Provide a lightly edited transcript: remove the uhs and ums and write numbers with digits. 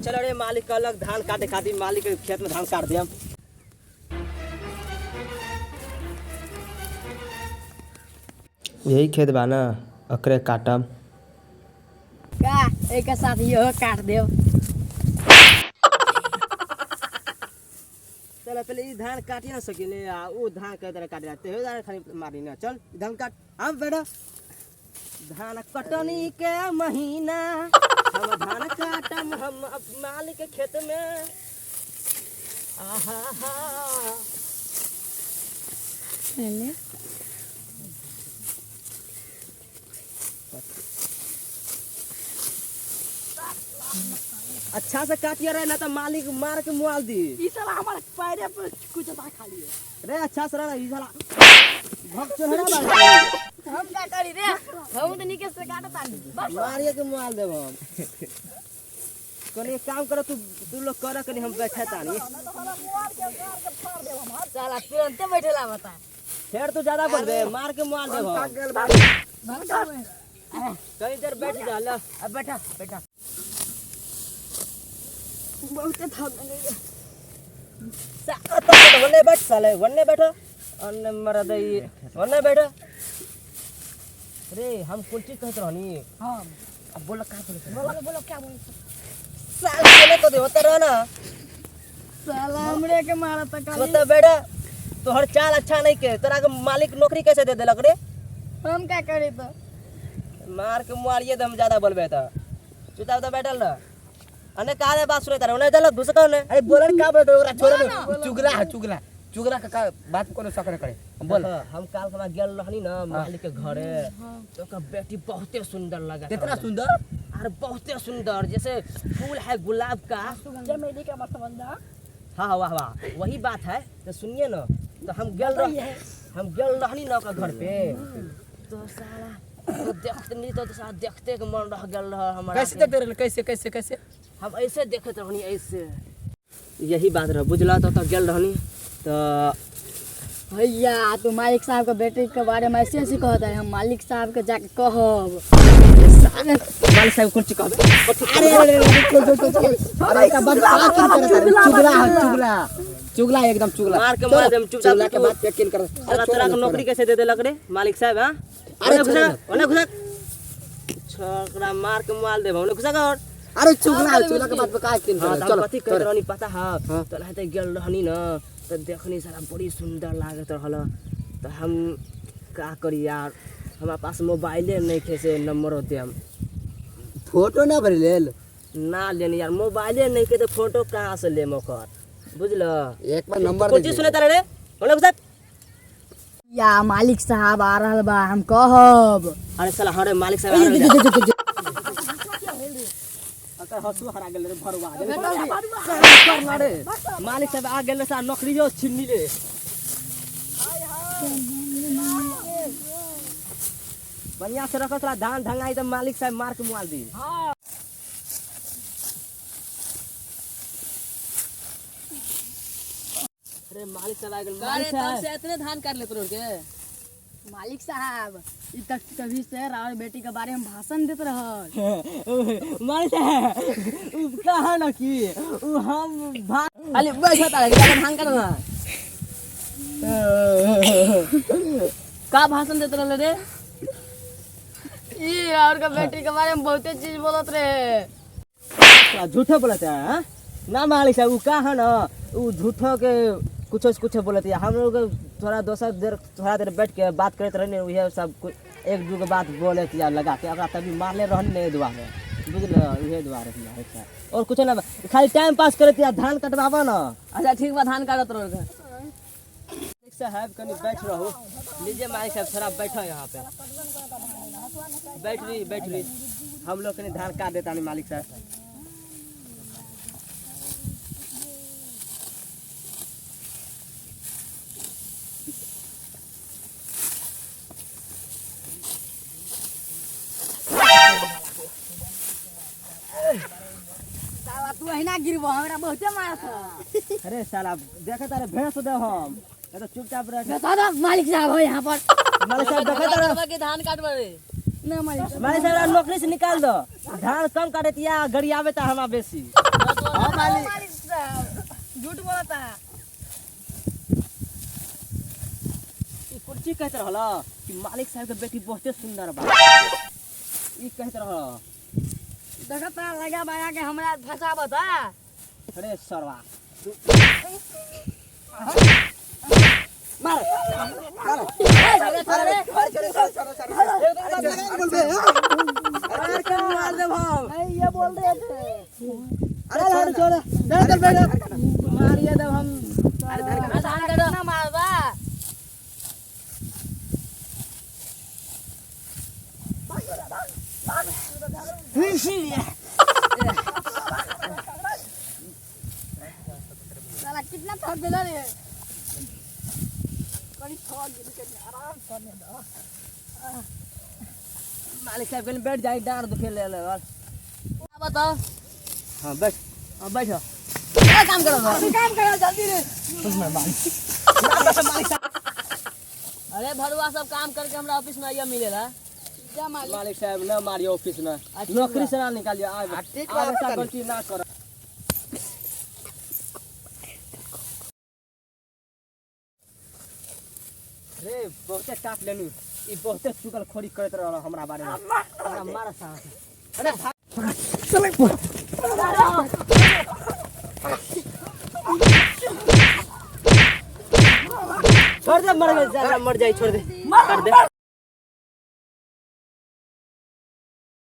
चल रे मालिक कहलक धान काटे खातिर, मालिक के खेत में धान काट दियम। यही खेत बा ना, ओकरे काटम। का एक साथ इहो काट देव। चल पहले ई धान काटी ना सकिले आ ऊ धान के तरह काटे जाते हो, धान खाली मारी ना। चल ई धान काट, हम बैठो। धान कटनी के महीना हम धान काटम हम अब मालिक के खेत में। आहा हा। पहले अच्छा से काटिए रहे ना तो मालिक मार के मुआल दी। ई साला हमारे पैरे पर कुछ बा खाली है। रे अच्छा से रह, ई साला भग चोहरा बा। हम का करी रे, हम तो निके से काटत तानी बस। मारिए के मुआल देब हम। कनी एक काम करो, तू तू लोग कर, कनी हम बैठे तानी। साला तुरंते बैठेला बता। फेर तू ज्यादा बोल बे, मार के मुआल देब हम। कहीं देर बैठ जा ला। अब बैठा बैठा, बहुते थक गेलै रे। तो वन्ने बैठ साले, वन्ने बैठो। अन्ने मरद ई वन्ने बैठो रे। हम कुल चीज कहत रहनी। हां अब बोलो का बोले? बोलो बोलो, क्या बोलो? साल बोले तो दे होता रह ना। साला हमरे के मारत खाली। तो बेटा तोहर चाल अच्छा नहीं के, तोरा के मालिक नौकरी कैसे दे देलक रे? हम का करी तो? मार के मुआरिए दम ज्यादा बोलबे तो। चुपचाप तो बैठल रह। अने का रे बात सुने तारे ओने चल घुस कौन? अरे बोलन का बोलत ओकरा छोड़ दे। चुगला है, चुगला चुगला का का बात कोनो शक न करे, बोल। हम काल के गेल रहनी ना मालिक के घरे, तो ओकर बेटी बहुते सुंदर लगा। कितना सुंदर? अरे बहुते सुंदर, जैसे फूल है गुलाब का। चमेली का मत समझना। हाँ वाह वाह, वही बात है। तो सुनिए ना, तो हम गेल रह हम गेल रहनी ना ओकर घर पे, तो साला तो देखते नहीं तो साला देखते के मन रह गेल रह हमारा। कैसे देखते रहले? कैसे कैसे कैसे? हम ऐसे देखते रहनी ऐसे, यही बात रह बुझला। तो गेल रहनी तो भैया तू मालिक साहब के बेटे के बारे में ऐसे ऐसे कहता है, हम मालिक साहब के जाके कहब। मालिक साहब कुछ कहबे? अरे अरे अरे, चल चल चल चल, अरे का बात का करत रे? चुगला है, चुगला चुगला एकदम चुगला। मार के मार देम, चुपचाप चुगला के तू। बात यकीन कर। साला तोरा के नौकरी कैसे दे देलक रे मालिक साहब? हां अरे अरे घुसा छोड़। ओने घुसा, छोकरा मार के मार देब ओने घुसा कर। अरे चुगला है, चुगला के बात पे का यकीन हाँ कर? तो चलो हम कथी कहत रहनी पता है? हाँ। तो लाते गेल रहनी न तो देखनी साला बड़ी सुंदर लागत रहल। तो हम का करी यार, हमरा पास मोबाइले नहीं थे से नंबरो देम। फोटो ना भरे लेल? ना लेनी यार, मोबाइले नहीं के तो फोटो कहाँ से लेम ओकर, बुझल? एक बार नंबर कुछ सुने तारे रे ओने घुसा। या मालिक साहब आ रहल बा, हम कहब। अरे साला हरे मालिक साहब आ रहल बा। अकर हंसुआ हरा गेल रे भरुआ गेल रे। मालिक साहब आ गेल रे, साला नौकरियो छिन्नी रे। बढ़िया से रखो साला धान धंगाई तो मालिक साहब मार के मुआल दी। अरे मालिक साहब आ गेल, मालिक साहब। से इतने धान काट लेते के मालिक साहब ई तक कभी से रावण बेटी के बारे में भाषण देत रहल। मालिक साहब उ कहा न कि उ हम अरे बैठा तारे के धान काटना का भाषण देते रहले रे? ई रावण के बेटी के बारे में बहुते चीज बोलत रहे। साला झूठो बोलत है हाँ? ना मालिक साहब उ का है ना, उ झूठो के कुछो से कुछो बोलत है। हम लोग थोड़ा दोसर देर थोड़ा देर बैठ के बात करते रहने, उहे सब कुछ एक दू के बात बोले या लगा के ओकरा तभी मारले रहनी नहीं दुआरे, बुझल? उहे दुआरे मालिक साहब और कुछो ना, खाली टाइम पास करत या धान कटवाबा ना। अच्छा ठीक बा, धान काटत रहो। मालिक साहब कनी बैठ रहो, लीजिए मालिक साहब थोड़ा बैठो यहाँ पे, बैठ रही बैठ रही, हम लोग कनी धान काट देता नहीं मालिक साहब। साला तू अहिना गिरबो, हमरा बहुते मारत ह। अरे साला देखे तारे भैंस दे हम, नहीं तो चुपचाप रह। बता दो मालिक साहब हो यहाँ पर। मालिक साहब देखे तारे के धान काटबा रे। ना मालिक साहब। मालिक साहब नौकरी से निकाल दो, धान कम काटे या गड़ियावे ता हमा बेसी। मालिक साहब झूठ बोलता है। ई कुर्सी कहत रहल कि मालिक साहब के बेटी बहुते सुंदर बा, ई कहत रहल। देखता लगा बाया के हमरा फंसावता। अरे सरवा मार मार, मार के मार देब हम। ये बोल रहे थे। अरे छोड़ छोड़, चल चल बैठ, मारिए देब हम। अरे धान काटो। ना मारबा। साला कितना थक गेला रे। कनी थक गेली, कनी आराम करने दो। मालिक साहब कहीं बैठ जाए, डांड दुखे ले ले। बताओ। हाँ बैठ, हाँ बैठ। क्या काम करो? काम करो जल्दी रे। अरे भरुआ सब काम करके हमरा ऑफिस में आइया मिलेला। जा मालिक। मालिक साहब न मारियो, ऑफिस में अच्छा। नौकरी से ना निकालियो। आज ठीक बा, आज ऐसा तनी। गलती ना करो रे। बहुते काट लेनी, ई बहुते चुगलखोरी करत रहल हमरा बारे में, हमरा मार साहब। अरे भाग। छोड़ दे, मर गए साला, मर जाई, छोड़ दे, कर दे।